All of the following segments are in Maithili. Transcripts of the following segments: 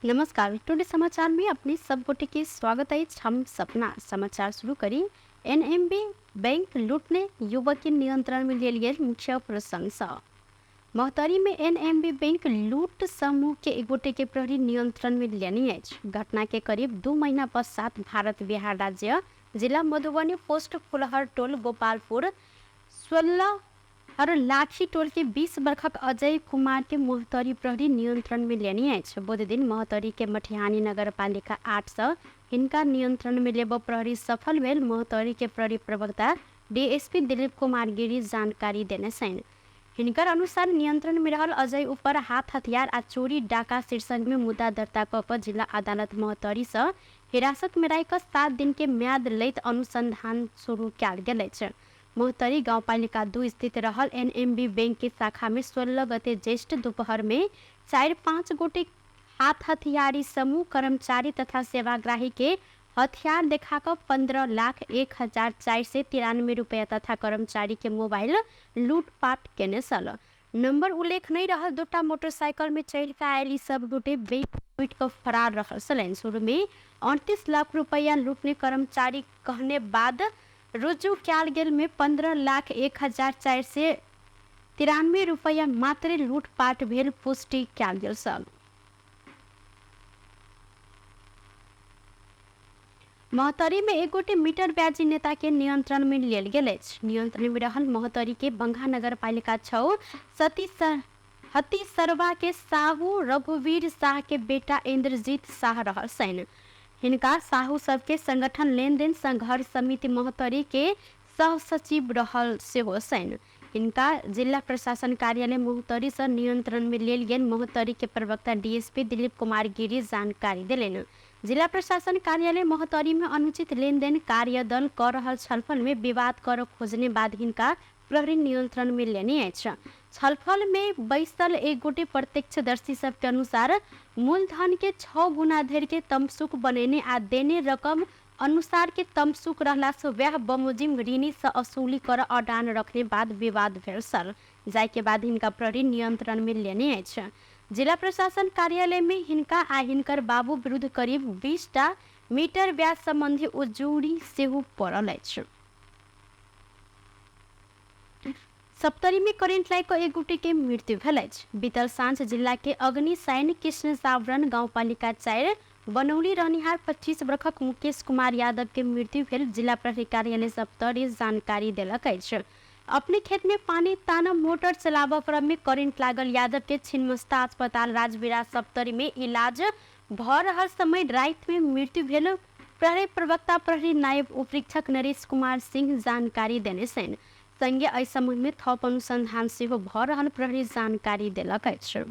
नमस्कार, टुडे समाचार में अपने सब गोटे के स्वागत अछि। हम सपना समाचार शुरू करी। एनएमबी बैंक लूटने युवक के नियंत्रण में लेल गेल मुख्य प्रसंग। महोत्तरी में एनएमबी बैंक लूट समूह के एक गोटे के प्रहरी नियंत्रण में लेने अछि। घटना के करीब 2 महीना पश्चात भारत बिहार राज्य जिला मधुबनी पोस्ट फुलहर टोल गोपालपुर 16 हर लाठी टोल के 20 वर्षक अजय कुमार के महोत्तरी प्रहरी नियंत्रण में लेने अछि। बुध दिन महोत्तरी के मठिहानी नगरपालिका 8 सँ हिनका नियंत्रण में लेब प्रहरी सफल भेल महोत्तरी के प्रहरी प्रवक्ता डीएसपी दिलीप कुमार गिरी जानकारी देने छनि। हिनकर अनुसार नियंत्रण में रहल अजय ऊपर हाथ हथियार आ चोरी डाका शीर्षक में मुद्दा दर्ता क क जिला अदालत महोत्तरी सँ हिरासत में राखि 7 दिन के म्याद लैत अनुसंधान शुरू कयल गेल अछि। महोत्तरी गाउँपालिका 2 स्थित रहल एनएमबी बैंक के शाखा में 16 गते ज्येष्ठ दोपहर में 4-5 गोटे हाथ हथियारी समूह कर्मचारी तथा सेवाग्राही के हथियार देखा क 15,01,493 रुपया तथा कर्मचारी के मोबाइल लूटपाट केने छल। नंबर उल्लेख नहीं रहल 2 मोटरसाइकिल में चढ़ के आयल ई सब गोटे बैंक लूट क फरार रहल छलनि। शुरू में 38 लाख रुपया लूटने कर्मचारी कहने बाद रुजु कयल गेल में 15,01,493 रुपया मात्रे लूटपाट भेल पुष्टि कयल गेल छल। महोत्तरी में एक गोटे मीटर ब्याजी नेता के नियंत्रण में लेल गेल अछि। नियंत्रण में रहल महोत्तरी के बंगा नगरपालिका 6 हती सरवा के साहू रघुवीर शाह के बेटा इंद्रजीत शाह रहल छनि। हिनका साहू सबके संगठन लेनदेन संघर्ष समिति महोत्तरी के सह सचिव रहल सेहो छनि। हिनका जिला प्रशासन कार्यालय महोत्तरी सँ नियंत्रण में लेल गेल महोत्तरी के प्रवक्ता डीएसपी दिलीप कुमार गिरी जानकारी देलनि। जिला प्रशासन कार्यालय महोत्तरी में अनुचित लेनदेन कार्यदल क रहल छलफल में विवाद कर खोजने बाद हिनका प्रहरी नियंत्रण में लेने अछि। छलफल में बैसल एक गोटे प्रत्यक्षदर्शी सबके अनुसार मूलधन के 6 गुना धरि के तमसुक बनेने आ देने रकम अनुसार के तमसुक रहला से वह बमोजिम ऋणी से वसूली कर अडान रखने बाद विवाद भेल छल, जाय के बाद हिनका प्रहरी नियंत्रण में लेने अछि। जिला प्रशासन कार्यालय में हिनका आ हिनकर बाबू विरुद्ध करीब 20टा मीटर ब्याज संबंधी उजूरी सेहो पड़ल अछि। सप्तरी में करेंट लागि कऽ एक गोटे के मृत्यु भेल अछि। बीतल साँझ जिला के अग्निसायन कृष्ण सावरण गाउँपालिका 4 बनौली रहनिहार 25 वर्षक मुकेश कुमार यादव के मृत्यु भेल जिला प्रहरी कार्यालय सप्तरी जानकारी देलक अछि। अपने खेत में पानी तान मोटर चलाबऽ क्रम में करेंट लागल यादव के छिन्नमस्ता अस्पताल राजविराज सप्तरी में इलाज भऽ रहल समय राति में मृत्यु भेल प्रहरी प्रवक्ता प्रहरी नायब उपरीक्षक नरेश कुमार सिंह जानकारी देने छनि। संगे एहि संबंध में थप अनुसंधान सेहो भऽ रहल प्रहरी जानकारी देलक अछि।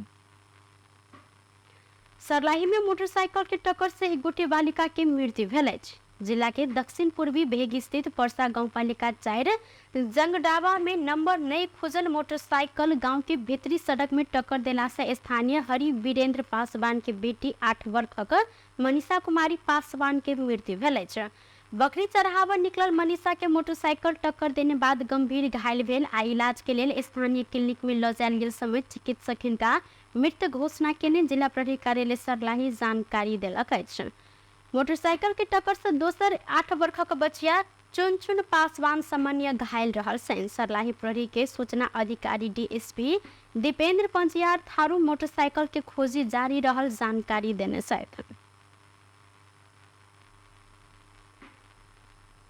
सर्लाही में मोटरसाइकिल के टक्कर से एक गोटे बालिका के मृत्यु भेल अछि। जिला के दक्षिण पूर्वी भेग स्थित परसा गाउँपालिका 4 जंगडावा में नंबर नहीं खुजल मोटरसाइकिल गांव के भीतरी सड़क में टक्कर देला से स्थानीय हरि वीरेंद्र पासवान के बेटी 8 वर्षक मनीषा कुमारी पासवान के मृत्यु भेल अछि। बकरी चढ़ाबऽ निकलल मनीषा के मोटरसाइकिल टक्कर देने बाद गंभीर घायल भेल आ इलाज के लेल स्थानीय क्लिनिक में लऽ जायल गेल समय चिकित्सक हिनका मृत घोषणा केने जिला प्रहरी कार्यालय सर्लाही जानकारी देलक अछि। मोटरसाइकिल के टक्कर से दोसर 8 वर्षक बचिया चुनचुन पासवान सामान्य घायल रहल छनि। सर्लाही प्रहरी के सूचना अधिकारी डीएसपी दीपेंद्र पंजियार थारू मोटरसाइकिल के खोजी जारी रहल जानकारी देने छथि।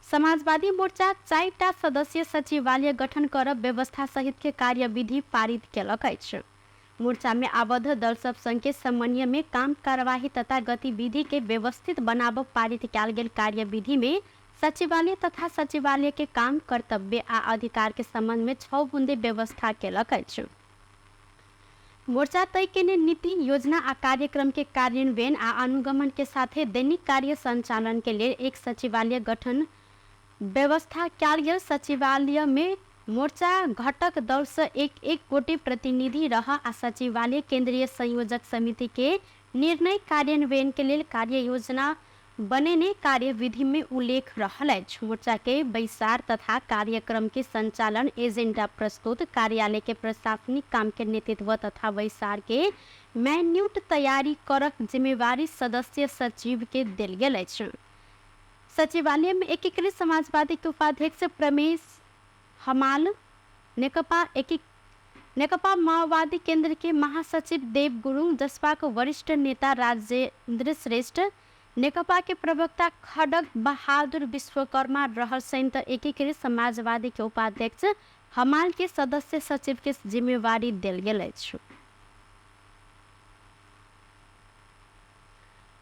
समाजवादी मोर्चा 4टा सदस्य सचिवालय गठन कर व्यवस्था सहित के कार्यविधि पारित केलक अछि। मोर्चा में आबद्ध दल सब संग के समन्वय में काम कार्यवाही तथा गतिविधि के व्यवस्थित बनाब पारित कयल गेल कार्यविधि में सचिवालय तथा सचिवालय के काम कर्तव्य आ अधिकार के संबंध में 6 बुंदे व्यवस्था केलक अछि। मोर्चा तय केने नीति योजना आ कार्यक्रम के कार्यान्वयन आ अनुगमन के साथे दैनिक कार्य संचालन के लेल एक सचिवालय गठन व्यवस्था कयल गेल। सचिवालय में मोर्चा घटक दल से एक एक गोटे प्रतिनिधि रह आ सचिवालय केंद्रीय संयोजक समिति के निर्णय कार्यान्वयन के लेल कार्य योजना बनेने कार्यविधि में उल्लेख रहल अछि। मोर्चा के बैसार तथा कार्यक्रम के संचालन, एजेंडा प्रस्तुत, कार्यालय के प्रशासनिक काम के नेतृत्व तथा बैसार के मैन्यूट तैयारी करक जिम्मेवारी सदस्य सचिव के देल गेल अछि। सचिवालय में एकीकृत समाजवादी के उपाध्यक्ष प्रमेश हमाल, नेकपा माओवादी केंद्र के महासचिव देव गुरुङ, जसपा के वरिष्ठ नेता राजेंद्र श्रेष्ठ, नेकपा के प्रवक्ता खडग बहादुर विश्वकर्मा रहल सहित एकीकृत समाजवादी के उपाध्यक्ष हमाल के सदस्य सचिव के जिम्मेवारी देल गेल अछि।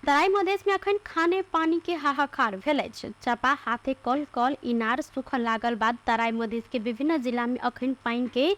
तराई मधेश में अखन खाने पानी के हाहाकार भेल अछि। चापा हाथे कल कल इनार सूखऽ लागल बाद तराई मधेश के विभिन्न जिला में अखन पानि के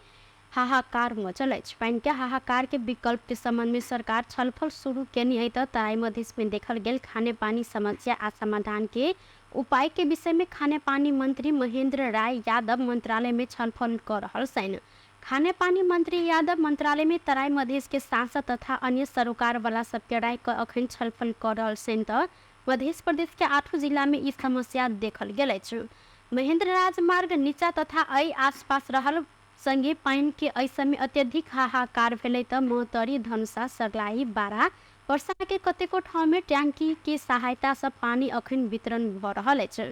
हाहाकार मचल अछि। पानि के हाहाकार के विकल्प के संबंध में सरकार छलफल शुरू केने है त तराई मधेश में देखल गेल खाने पानी समस्या आ समाधान के उपाय के विषय में खाने पानी मंत्री महेंद्र राय यादव मंत्रालय में छलफल कर रहल छनि। खाने पानी मंत्री यादव मंत्रालय में तराई मधेश के सांसद तथा अन्य सरोकार वाला सबके राय क अखन छलफल कर रहल छनि त मधेश प्रदेश के 8 जिला में ई समस्या देखल गेल अछि। महेंद्र राजमार्ग नीचा तथा एहि आसपास रहल संगे पानि के एहि समय अत्यधिक हाहाकार भेलै त महोत्तरी, धनुषा, सर्लाही, बारा, पर्सा के कतेको ठाउँ में टैंकी के सहायता से पानी अखन वितरण भ रहल अछि।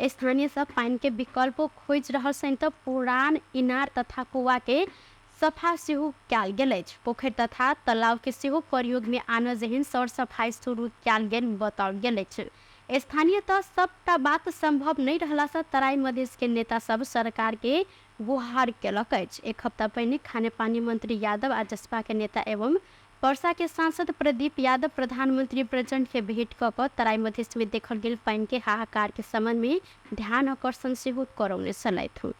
स्थानीय सब पानि के विकल्प खोजि रहल छनि त पुरान इनार तथा कुआ के सफा सेहो कयल गेल अछि। पोखरि तथा तालाब के सेहो प्रयोग में आनऽ जेहन सर सफाई शुरू कयल गेल बताओल गेल अछि। स्थानीय तह सबटा बात संभव नहि रहला से तराई मधेश के नेता सब सरकार के गुहार केलक अछि। एक हफ्ता पहिने खानेपानी मंत्री यादव आ जसपा के नेता एवं पर्सा के सांसद प्रदीप यादव प्रधानमंत्री प्रचंड के भेंट क कऽ तराई मधेश में देखल गेल पानि के हाहाकार के संबंध में ध्यान आकर्षण सेहो करौने छलथि।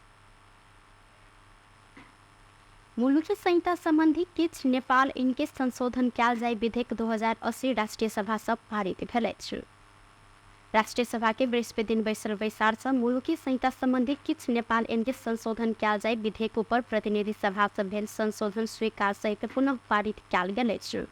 मुलुकी संहिता संबंधी किछु नेपाल इनके संशोधन कयल जाय विधेयक 2080 राष्ट्रीय सभा सँ पारित भेल अछि। राष्ट्रीय सभा के बृहस्पति दिन बैसल बैसार सँ मुलुकी संहिता संबंधी किछु नेपाल इनके संशोधन कयल जाय विधेयक ऊपर प्रतिनिधि सभा सँ भेल संशोधन स्वीकार सहित पुनः पारित कयल गेल अछि।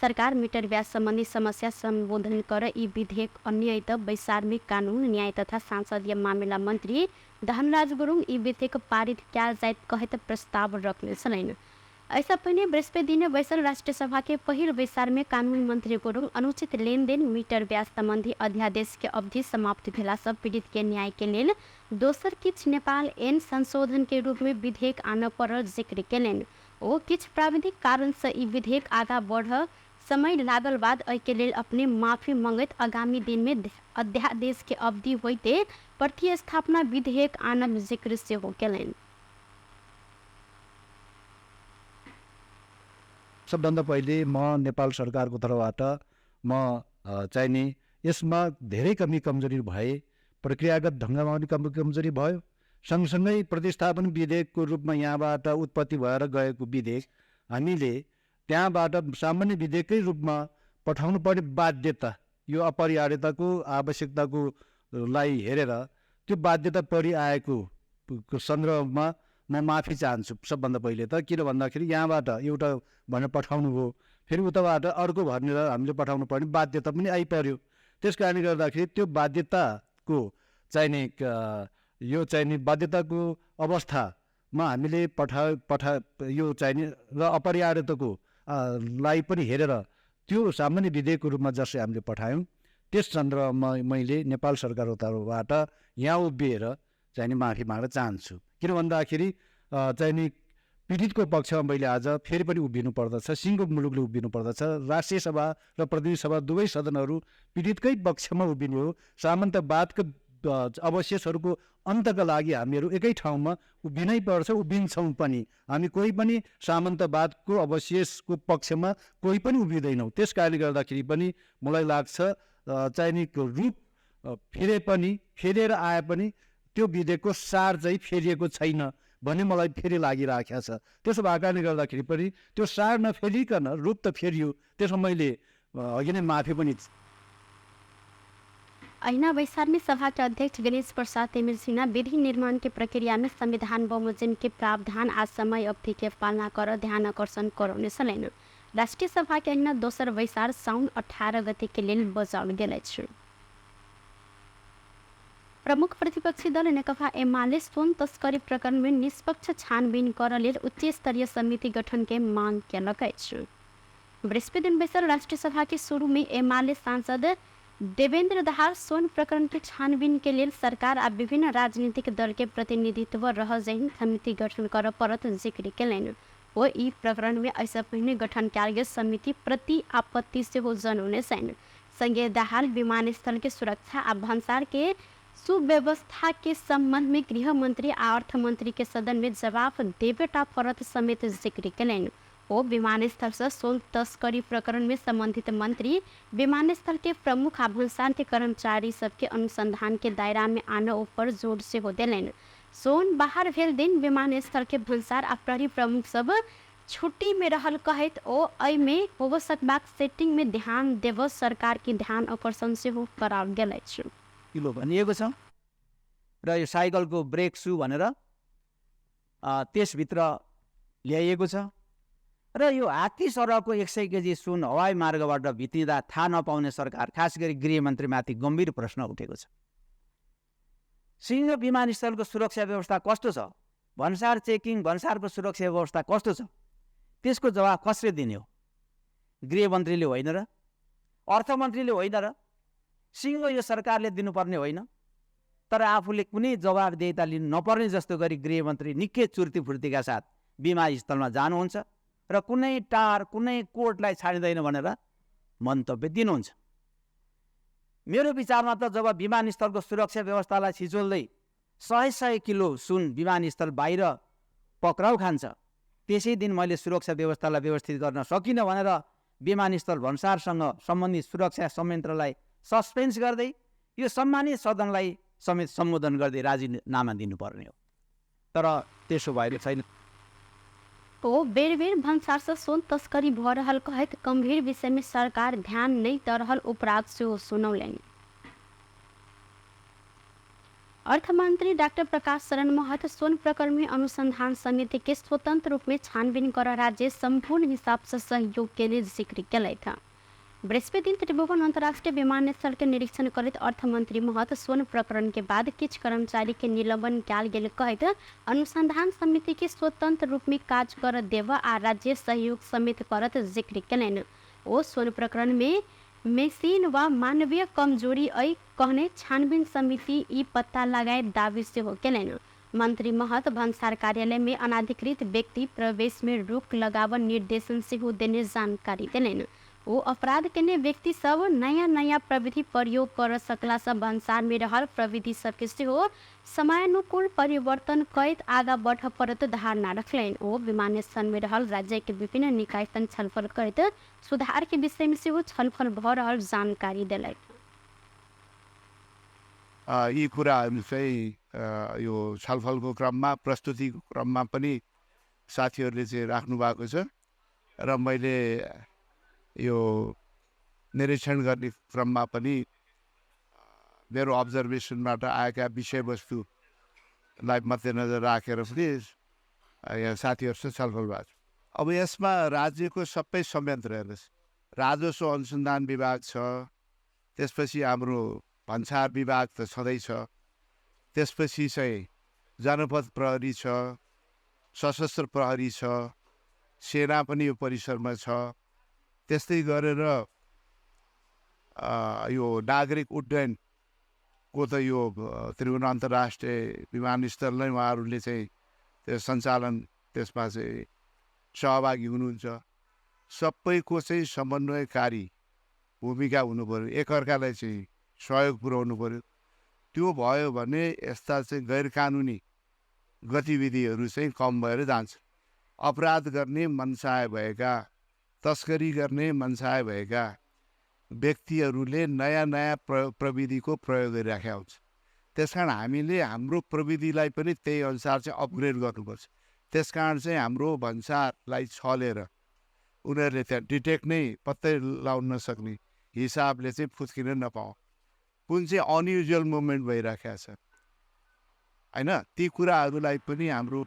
सरकार मीटर ब्याज संबंधी समस्या संबोधन कर ई विधेयक अन्य त बैसार में कानून न्याय तथा सांसदीय मामिला मंत्री धनराज गुरुङ ई विधेयक पारित कयल जाइत कहैत प्रस्ताव रखने छलनि। एहिसँ पहिने बृहस्पति दिन बैसल राष्ट्रीय सभा के पहिल बैसार में कानून मंत्री गुरुङ अनुचित लेनदेन मीटर ब्याज संबंधी अध्यादेश के अवधि समाप्त भेला सँ पीड़ित के न्याय के लेल दोसर किछु नेपाल एन संशोधन के रूप में विधेयक आनऽ पड़ल जिक्र केलनि। ओ किछु प्राविधिक कारण सँ ई विधेयक आगा बढ़ समय लागल बाद एहिके लेल अपने माफी मंगैत आगामी दिन में अध्यादेश के अवधि होइते प्रतिस्थापना विधेयक आनब जिक्र सेहो केलनि। सबभन्दा पहिले म नेपाल सरकारको तर्फबाट म चाहिने यसमा धेरै कमी कमजोरी भए, प्रक्रियागत ढङ्गमा पनि कमी कमजोरी भयो, सँगसँगै प्रतिस्थापन विधेयकको रूपमा यहाँबाट उत्पत्ति भएर गएको विधेयक हामीले त्यहाँबाट सामान्य विधेयककै रूपमा पठाउनु पर्ने बाध्यता, यो अपरिहार्यताको आवश्यकताको लाई हेरेर त्यो बाध्यता परिआएको सन्दर्भमा म माफी चाहन्छु सबभन्दा पहिले त। किन भन्दाखेरि यहाँबाट एउटा भनेर पठाउनु भयो, फेरि उताबाट अर्को भनेर हामीले पठाउनु पर्ने बाध्यता पनि आइपर्यो। त्यस कारणले गर्दाखेरि त्यो बाध्यताको चाहिने यो चाहिने बाध्यताको अवस्थामा हामीले पठा पठा यो चाहिने र अपरिहार्यताको लाई पनि हेरेर त्यो सामान्य विधेयकको रूपमा जसरी हामीले पठायौँ त्यस सन्दर्भमा मैले नेपाल सरकारको तर्फबाट यहाँ उभिएर चाहिने माफी माग्न चाहन्छु। किन भन्दाखेरि चाहिने पीडितको पक्षमा मैले आज फेरि पनि उभिनु पर्दछ, सिङ्गो मुलुकले उभिनु पर्दछ। राष्ट्रिय सभा र प्रतिनिधि सभा दुवै सदनहरू पीडितकै पक्षमा उभिनु हो। सामन्तवादको अवशेषहरूको अन्तका लागि हामीहरू एकै ठाउँमा उभिनै पर्छ, उभिन्छौँ पनि। हामी कोही पनि सामन्तवादको अवशेषको पक्षमा कोही पनि उभिँदैनौँ। त्यस कारणले गर्दाखेरि पनि मलाई लाग्छ चाहिने रूप फेरे पनि, फेरेर आए पनि त्यो विधेयकको सार चाहिँ फेरिएको छैन भन्ने मलाई फेरि लागिराखेको छ। त्यसो भएको कारणले गर्दाखेरि पनि त्यो सार नफेरिकन रूप त फेरियो, त्यसमा मैले अघि नै माफी पनि। अहिना बैसार में सभा के अध्यक्ष गणेश प्रसाद तिमिल सिन्हा विधि निर्माण के प्रक्रिया में संविधान बमोजिम के प्रावधान आ समय अवधि के पालना कर ध्यान आकर्षण करौने छलनि। राष्ट्रीय सभा के अहिना दोसर बैसार साउन 18 गते के लेल बजाओल गेल अछि। प्रमुख प्रतिपक्षी दल नेकपा एमाले सोन तस्करी प्रकरण में निष्पक्ष छानबीन कर लेल उच्च स्तरीय समिति गठन के मांग केलक अछि। बृहस्पति दिन बैसल राष्ट्रीय सभा के शुरू में एमाले सांसद देवेंद्र दाहाल सोन प्रकरण के छानबीन के लेल सरकार आ विभिन्न राजनीतिक दल के प्रतिनिधित्व रह जहिन समिति गठन कर परत जिक्र केलनि। ओ ई प्रकरण में एहिसँ पहिने गठन कयल गेल समिति प्रति आपत्ति सेहो जनौने छनि। संगे दाहाल विमानस्थल के सुरक्षा आ भन्सार के सुव्यवस्था के संबंध में गृह मंत्री आ अर्थमंत्री के सदन में जवाब देबेटा परत समेत जिक्र केलनि। ओ विमानस्थल से सोन तस्करी प्रकरण में संबंधित मंत्री, विमानस्थल के प्रमुख आ भन्सार के कर्मचारी सबके अनुसंधान के दायरा में आनऽ ऊपर जोर सेहो देलनि। सोन बाहर भेल दिन विमानस्थल के भन्सार आ प्रहरी प्रमुख सब छुट्टी में रहल कहैत ओ एहिमे होबऽ सकबाक सेटिंग में ध्यान देबऽ सरकार के ध्यान आकर्षण सेहो कराओल गेल अछि। किलो भनिएको छ र यो साइकलको ब्रेक सु भनेर त्यसभित्र ल्याइएको छ र यो हात्ती सरहको 100 केजी सुन हवाई मार्गबाट भित्रिँदा थाहा नपाउने सरकार, खास गरी गृहमन्त्रीमाथि गम्भीर प्रश्न उठेको छ। सिंह विमानस्थलको सुरक्षा व्यवस्था कस्तो छ, भन्सार चेकिङ, भन्सारको सुरक्षा व्यवस्था कस्तो छ, त्यसको जवाब कसले दिने हो? गृहमन्त्रीले होइन र, अर्थमन्त्रीले होइन र, सिंह यो सरकारले दिनुपर्ने होइन। तर आफूले कुनै जवाबदेहिता लिनु नपर्ने जस्तो गरी गृहमन्त्री निकै चुर्तीफुर्तीका साथ विमानस्थलमा जानुहुन्छ र कुनै टार कुनै कोर्टलाई छाडिँदैन भनेर मन्तव्य दिनुहुन्छ। मेरो विचारमा त जब विमानस्थलको सुरक्षा व्यवस्थालाई छिचोल्दै 100 किलो सुन विमानस्थल बाहिर पक्राउ खान्छ, त्यसै दिन मैले सुरक्षा व्यवस्थालाई व्यवस्थित गर्न सकिनँ भनेर विमानस्थल भन्सारसँग सम्बन्धित सुरक्षा संयन्त्रलाई सस्पेन्स गर्दै यो सम्मानित सदनलाई समेत सम्बोधन गर्दै राजीनामा दिनुपर्ने हो। तर त्यसो भएको छैन। ओ बेर बेर भन्सार से सोन तस्करी भ रहल कहैत गंभीर विषय में सरकार ध्यान नहीं द रहल उपराग सेहो सुनौलनि। अर्थमंत्री डाक्टर प्रकाश शरण महत सोन प्रकरण में अनुसंधान समिति के स्वतंत्र रूप में छानबीन कर राज्य संपूर्ण हिसाब से सहयोग के लिए जिक्र केलथि। बृहस्पति दिन त्रिभुवन अंतर्राष्ट्रीय विमानस्थल के निरीक्षण करैत अर्थमंत्री महत सोन प्रकरण के बाद किछु कर्मचारी के निलंबन कयल गेल कहैत अनुसंधान समिति के स्वतंत्र रूप में काज कर देब आ राज्य सहयोग समेत करत जिक्र केलनि। ओ सोन प्रकरण में मेसिन वा मानवीय कमजोरी अइ कहने छानबीन समिति ई पत्ता लगाए दावी सेहो केलनि। मंत्री महत भन्सार कार्यालय में अनाधिकृत व्यक्ति प्रवेश में रोक लगाव निर्देशन सेहो देने जानकारी देलनि। ओ अपराध केने व्यक्ति सब नयाँ नयाँ प्रविधि प्रयोग कर सकला से भन्सार में रहल प्रविधि सबके सेहो समयानुकूल परिवर्तन करैत आगा बढ़ पड़त धारणा रखलनि। ओ विमानस्थल में रहल राज्य के विभिन्न निकाय संग छलफल करैत सुधार के विषय में सेहो छलफल भ रहल जानकारी देलथि। यी कुराहरू चाहिँ यो छलफलको क्रममा, प्रस्तुतिको क्रममा पनि साथीहरूले चाहिँ राख्नु भएको छ र मैले यो निरीक्षण गर्ने क्रममा पनि मेरो अब्जर्भेसनबाट आएका विषयवस्तुलाई मध्यनजर राखेर पनि यहाँ साथीहरूसँग छलफल भएको छ। अब यसमा राज्यको सबै संयन्त्र हेर्नुहोस्, राजस्व अनुसन्धान विभाग छ, त्यसपछि हाम्रो भन्सार विभाग त छँदैछ, त्यसपछि चाहिँ जनपद प्रहरी छ, सशस्त्र प्रहरी छ, सेना पनि यो परिसरमा छ, त्यस्तै गरेर यो नागरिक उड्डयनको त यो त्रिभुवन अन्तर्राष्ट्रिय विमानस्थल नै उहाँहरूले चाहिँ त्यो सञ्चालन त्यसमा चाहिँ सहभागी हुनुहुन्छ। सबैको चाहिँ समन्वयकारी भूमिका हुनुपऱ्यो, एकअर्कालाई चाहिँ सहयोग पुर्याउनु पऱ्यो। त्यो भयो भने यस्ता चाहिँ गैरकानुनी गतिविधिहरू चाहिँ कम भएर जान्छ। अपराध गर्ने मनसाय भएका, तस्करी गर्ने मनसाय भएका व्यक्तिहरूले नयाँ नयाँ प्रविधिको प्रयोग गरिराखेका हुन्छ। त्यसकारण हामीले हाम्रो प्रविधिलाई पनि त्यही अनुसार चाहिँ अपग्रेड गर्नुपर्छ। त्यसकारण चाहिँ हाम्रो भन्सारलाई छलेर उनीहरूले त्यहाँ डिटेक्ट नै पत्तै लाउन नसक्ने हिसाबले चाहिँ फुत्किन नपाउँ। कुन चाहिँ अनयुजुअल मुभमेन्ट भइराखेको छ होइन, ती कुराहरूलाई पनि हाम्रो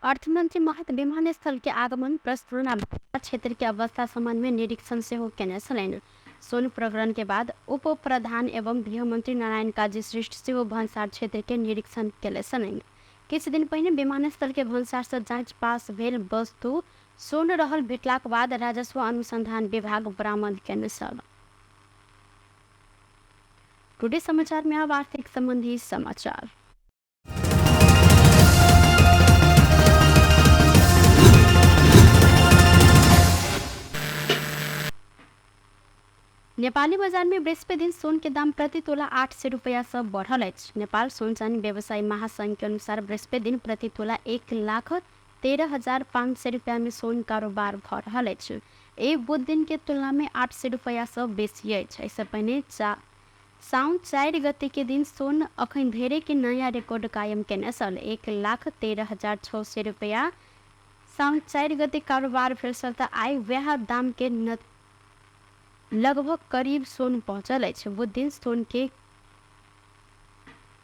अर्थमन्त्री महत विमानस्थल के आगमन प्रस्थान क्षेत्र के अवस्था संबंध में निरीक्षण सेहो केने छलनि। सोन प्रकरण के बाद उप प्रधान एवं गृहमंत्री नारायण काजी श्रेष्ठ सेहो भन्सार क्षेत्र के निरीक्षण केले छलनि। किछु दिन पहिने विमानस्थल के भन्सार से जांच पास भेल वस्तु सोन रहल भेटलाक बाद राजस्व अनुसंधान विभाग बरामद केने छल। टुडे समाचार में अब आर्थिक संबंधी समाचार। नेपाली बजार में बृहस्पति दिन सोन के दाम प्रति तोला 800 रुपया से बढ़ल अछि। नेपाल सोन चानी व्यवसायी महासंघ के अनुसार बृहस्पति दिन प्रति तोला 1,13,500 रुपया में सोन कारोबार भ रहल अछि। एहि बुध दिन के तुलना में 800 रुपया से बेसी अछि। एहिसँ पहिने साउन 4 गते के दिन सोन अखन धेरै के नयाँ रिकॉर्ड कायम केने छल। 1,13,600 रुपया साउन 4 गते कारोबार भेल छल तऽ आइ वएह दाम के लगभग करीब सोन पहुँचल अछि। बुध दिन सोन के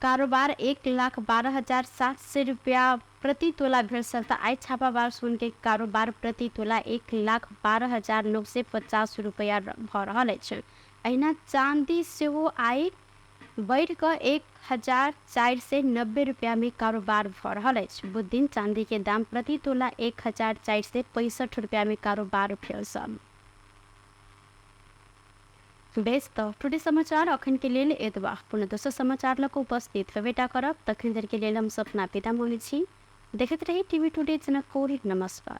कारोबार 1,12,700 रुपया प्रति तोला भेल छल तऽ आइ छापाबार सोन के कारोबार प्रति तोला 1,12,950 रुपया भऽ रहल अछि। अहिना चाँदी सेहो आइ बढ़ि कऽ 1,490 रुपया में कारोबार भऽ रहल अछि। बुध दिन चाँदी के दाम प्रति तोला 1,465 रुपया में कारोबार भेल छल। बेस तऽ टुडे समाचार अखन के लेल एतबा। पुनः दोसर समाचार लऽ कऽ उपस्थित हेबेटा करब। तखन धरि के लेल हम सपना पिता मोनी छी। देखैत रही टीवी टुडे जनकपुर। नमस्कार।